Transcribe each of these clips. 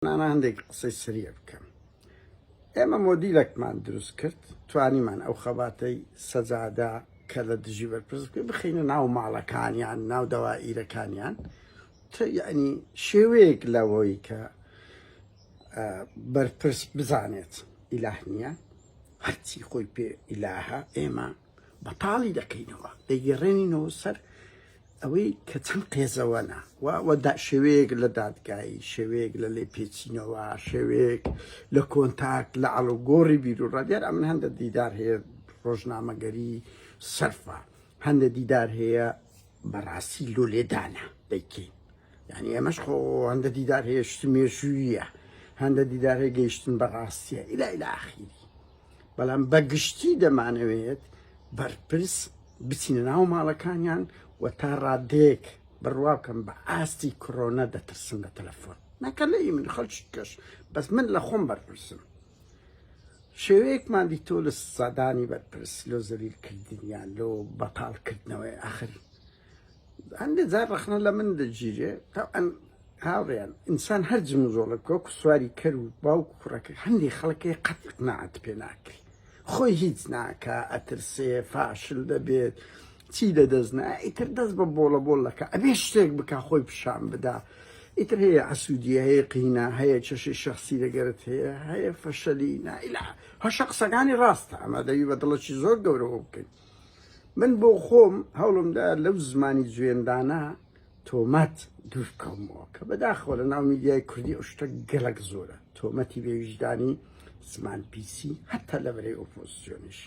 نانا هەندێک قسەی سریع بکەم. ئێمە مۆدیلێکمان دروست کرد، توانیمان ئەو خەباتەی سەجادە کە لە دژی بەرپرس بکەین بخەینە ناو ماڵەکانیان، ناو دەوائیرەکانیان، یعنی شێوەیەک لەوەی کە بەرپرس بزانێت ئیلاه نییە، هەرچی خۆی پێ ئیلاهە ئێمە بەتاڵی دەکەینەوە، دەیگەڕێنینەوە سەر ئەوەی کە چەند قێزەوەنە و و دا شێوەیەک لە دادگایی، شێوەیەک لە لێپێچینەوە، شێوەیەک لە کۆنتاکت، لە ئاڵوگۆڕی بیروڕا. دیارە ئەمن هەندە دیدار هەیە ڕۆژنامەگەری سەرفە، هەندە دیدار هەیە بەڕاستی لۆ لێدانە دەیکەین. یعنی ئێمەش خۆ هەندە دیدار هەیە شتی مێژوویە، هەندە دیدار هەیە گەیشتن بە ڕاستیە ئیلا ئیلا ئاخیری. بەڵام بە گشتی دەمانەوێت بەرپرس بچینە ناو ماڵەکانیان و تا ڕادەیەک بڕوا بکەم بە ئاستی کۆرۆنا دەترسن لە تەلەفۆن نەکە لە من خەڵکی کەش بەس من لە خۆم بەرپرسم شێوەیەکمان دیتۆ لە سزادانی بەرپرس لۆ زەلیل کردنیان لۆ بەتاڵکردنەوەی ئاخر هەندێک جار ڕەخنە لە من دەگیرێ تەبعەن هاوڕێیان ئینسان هەر جموجۆڵە بکە وەکو سواری کەر و باوک و کوڕەکە هەندێک خەڵکێ قەت ئیقناعەت پێ ناکرێ خۆی هیچ ناکا ئەترسێ فاشل دەبێت چی لە دەست نا ئیتر دەست بە بۆڵە بۆڵ دەکا ئەبێ شتێک بکا خۆی پیشان بدا ئیتر هەیە عەسوودیە هەیە قینە هەیە کێشەی شەخسی لەگەرت هەیە هەیە فەشەلی نا ئیلا هەشە قسەکانی ڕاستە ئەمە دەبی بە دڵەکی زۆر گەورەوە بکەین من بۆ خۆم هەوڵمدا لەو زمانی جوێندانە تۆمەت دوور بکەومەوە کە بەداخەوە لە ناو میدیای کوردی ئەو شتە گەلەک زۆرە تۆمەتی بێویژدانی زمان پیسی هەتا لە بەرەی ئۆپۆزیسیۆنیش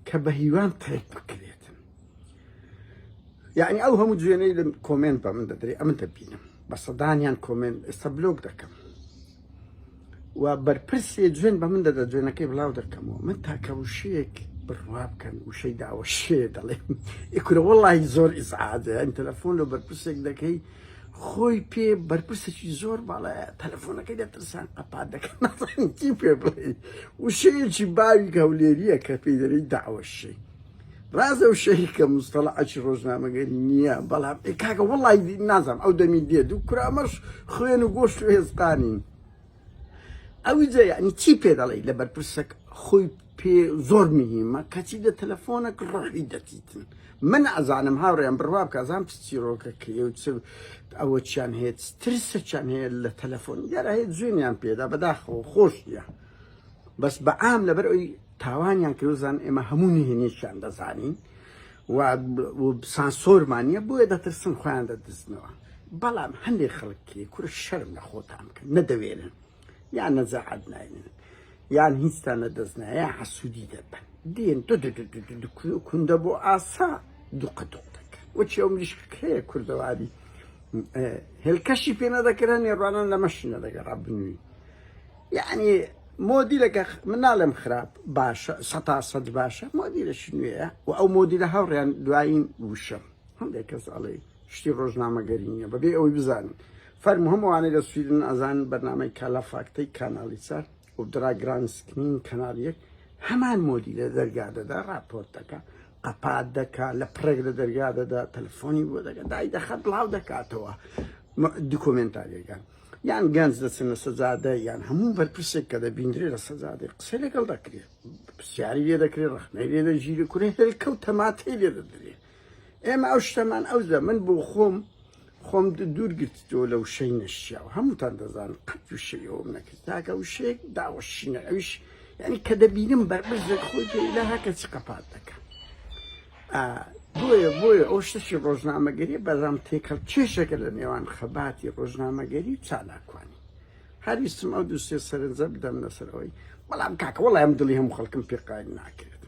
کە بە هیوام ترک بکرێتن یعنی ئەو هەموو جوێنەی لە comment بە من دەدرێ ئەمن دەبینم بە سەدانیان comment ئێستا بلۆک دەکەم و بەرپرسێ جوێن بە من دەدە جوێنەکەی بڵاو دەکەمەوە من تاکە وشەیەک بڕوا بکەن وشەی داوە شێ دەڵێم ئیکورە وەڵی زۆر ئیزعاجە یان تەلەفۆن لە بەرپرسێک دەکەی خۆی پێ بەرپرسێکی زۆر باڵایە تەلەفۆنەکەی دەترسان قەپات دەکەن نازانم چی پێ بڵێ وشەیەکی باوی هەولێریە کە پێی دەڵێی داوە شێ ڕاستە وشەیەکە کە مستەڵەعەکی ڕۆژنامەگەری نییە بەڵام ئێ کاکە وەڵی نازانم ئەو دەمی دێ دوو کورە ئەمەش خوێن و گۆشت و هێزقانین ئەوجە یعنی چی پێ دەڵێی لە بەرپرسەک خۆی پێ زۆر مهمە کەچی لە تەلەفۆنەک ڕۆحی دەچیتن من ئەزانم هاوڕێیان بڕوا بکە ئەزانم چ چیرۆکەکەیە و چ ئەوە چیان هەیە چ ترسەکیان هەیە لە تەلەفۆن دیارە هەیە جوێنیان پێدا بەداخەوە خۆش نییە بەس بە عام لەبەر ئەوی تاوانیان کرد زان ئێمە هەموو نهێنیشیان دەزانین و سانسۆرمان نییە بۆیە دەترسن خۆیان دەدزنەوە بەڵام هەندێک خەڵکی کورە شەرم لە خۆتان بکەن نەدەوێرن یان نەزاعەت ناینن یان هیچتان لە دەست نایە یان حەسوودی دەبن دێن دو دو دو دو دو دو کوندە بۆ ئاسا دوقە دوق دەکەن وەکی ئەو مریشکەکە هەیە کوردەواری هێلکەشی پێ نەدەکرا نێڕوانان لە مەشی نەدەگەڕا بنووی یعنی مۆدیلەکە من ناڵێم خراپ باشە سەتا سەد باشە مۆدیلەشی نوێیە و ئەو مۆدیلە هاوڕێیان دوایین وشەم هەندێک کەس ئەڵێ شتی ڕۆژنامەگەری نییە بەبێ ئەوەی بزانن فەرموو هەموو ئەوانەی لە سویدن ئەزانن بەرنامەی کالا فاکتەی کاناڵی چار و درا گرانسکنین کەناڵ یەک هەمان مۆدی لە دەرگا دەدا راپۆرت دەکا قەپات دەکا لە پڕێک لە دەرگا دەدا تەلەفۆنی بۆ دەکا دای دەخە بڵاو دەکاتەوە دیکۆمێنتاریەکان یان گەنج دەچن لە سەجادە یان هەموو بەرپرسێک کە دەبیندرێ لە سەجادەی قسەی لەگەڵ دەکرێت پرسیاری لێ دەکرێت ڕەخنەی لێ دەگیرێ کورە هێلکە و تەماتەی لێ دەدرێ ئێمە ئەو شتەمان ئەوجا من بۆ خۆم خۆم دوور گرتەوە لە وشەی نەشیاو هەمووتان دەزان قەت وشەی ئەوم نەکرد تاکە وشەیەک داوەشینە ئەویش یعنی کە دەبینم بەرپرسێک خۆی پێ لە هەکە چ قەپات دەکە بۆیە بۆیە ئەو شتەشی ڕۆژنامەگەری بەڵام تێکەڵ کێشێکە لە نێوان خەباتی ڕۆژنامەگەری و چالاکوانی هەر ویستم ئەو دوو سێ سەرنجە بدەم لەسەر ئەوەی بەڵام کاکە وەڵام دڵی هەموو خەڵکم پێ قایل ناکرێت.